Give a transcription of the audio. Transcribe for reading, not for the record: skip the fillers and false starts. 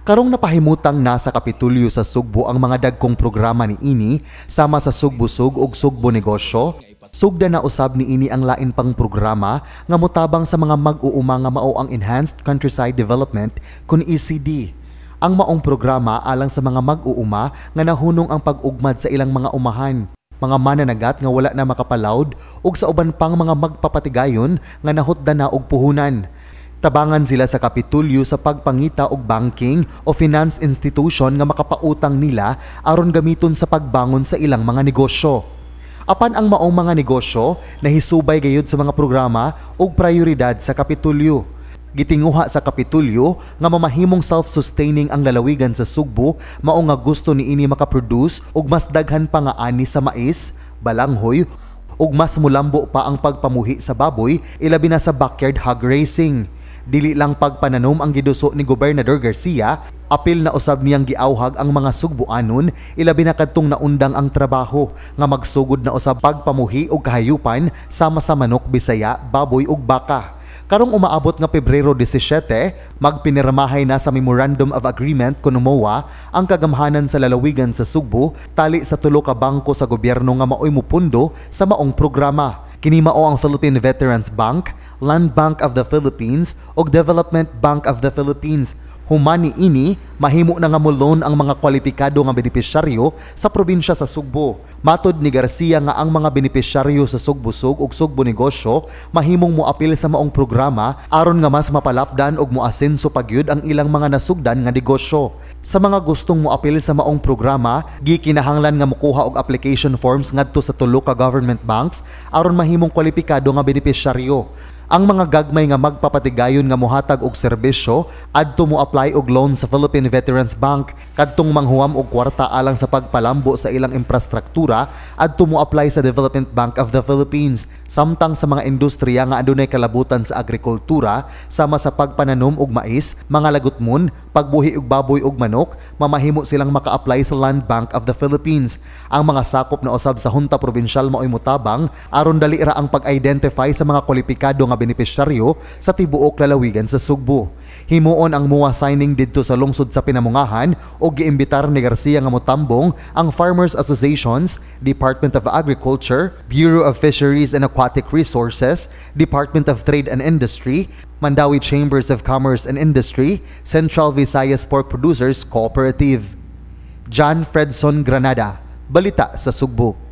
Karong napahimutang na sa Kapitulyo sa Sugbo ang mga dagkong programa ni ini sama sa Sugbusog ug Sugbo Negosyo, sugda na usab ni ini ang lain pang programa nga motabang sa mga mag-uuma nga mao ang Enhanced Countryside Development kun ECD. Ang maong programa alang sa mga mag-uuma nga nahunong ang pag-ugmad sa ilang mga umahan, mga mananagat nga wala na makapalawd ug sa uban pang mga magpapatigayon nga nahutda na og puhunan. Tabangan sila sa Kapitulyo sa pagpangita og banking o finance institution nga makapautang nila aron gamiton sa pagbangon sa ilang mga negosyo. Apan ang maong mga negosyo nahisubay gayud sa mga programa ug prioridad sa Kapitulyo. Gitinguha sa Kapitulyo nga mamahimong self-sustaining ang lalawigan sa Sugbo, mao nga gusto niini makaproduce og mas daghan pa nga ani sa mais, balanghoy ug mas mulambo pa ang pagpamuhi sa baboy, ilabi na sa backyard hog raising. Dili lang pagpananom ang giduso ni Gobernador Garcia, apil na usab niyang giawhag ang mga Sugbuanon, ilabi na kadtong naundang ang trabaho, nga magsugod na usab pagpamuhi og kahayupan sama sa manok Bisaya, baboy ug baka. Karong umaabot nga Pebrero 17, magpinirmahay na sa Memorandum of Agreement kuno MOA ang kagamhanan sa lalawigan sa Sugbo tali sa tulo ka bangko sa gobyerno nga maoy mupundo sa maong programa. Kini mao ang Philippine Veterans Bank, Land Bank of the Philippines ug Development Bank of the Philippines. Human niini, mahimo na nga mo-loan ang mga kwalipikado nga benepisyaryo sa probinsya sa Sugbo. Matod ni Garcia nga ang mga benepisyaryo sa Sugbusog ug Sugbo Negosyo mahimong moapil sa maong programa aron nga mas mapalapdan ug moasenso pagyud ang ilang mga nasugdan nga negosyo. Sa mga gustong moapil sa maong programa, gikinahanglan nga mokuha og application forms ngadto sa tulo ka government banks aron mahimong kwalipikado nga benepisyaryo. Ang mga gagmay nga magpapatigayon nga mohatag og serbisyo adto mo apply og loan sa Philippine Veterans Bank, kadtong manghuwam og kwarta alang sa pagpalambo sa ilang infrastruktura adto mo apply sa Development Bank of the Philippines. Samtang sa mga industriya nga adunay kalabutan sa agrikultura sama sa pagpananom og mais, mga lagutmon, pagbuhi og baboy ug manok, mamahimo silang maka-apply sa Land Bank of the Philippines. Ang mga sakop na usab sa Junta Probinsyal maoy motabang aron dali ra ang pag-identify sa mga kwalipikado nga benepisyaryo sa tibuok lalawigan sa Sugbo. Himuon ang MOA signing didto sa lungsod sa Pinamungahan ug giimbitar ni Garcia nga motambong ang Farmers Associations, Department of Agriculture, Bureau of Fisheries and Aquatic Resources, Department of Trade and Industry, Mandaue Chambers of Commerce and Industry, Central Visayas Pork Producers Cooperative. John Fredson Granada, Balita sa Sugbo.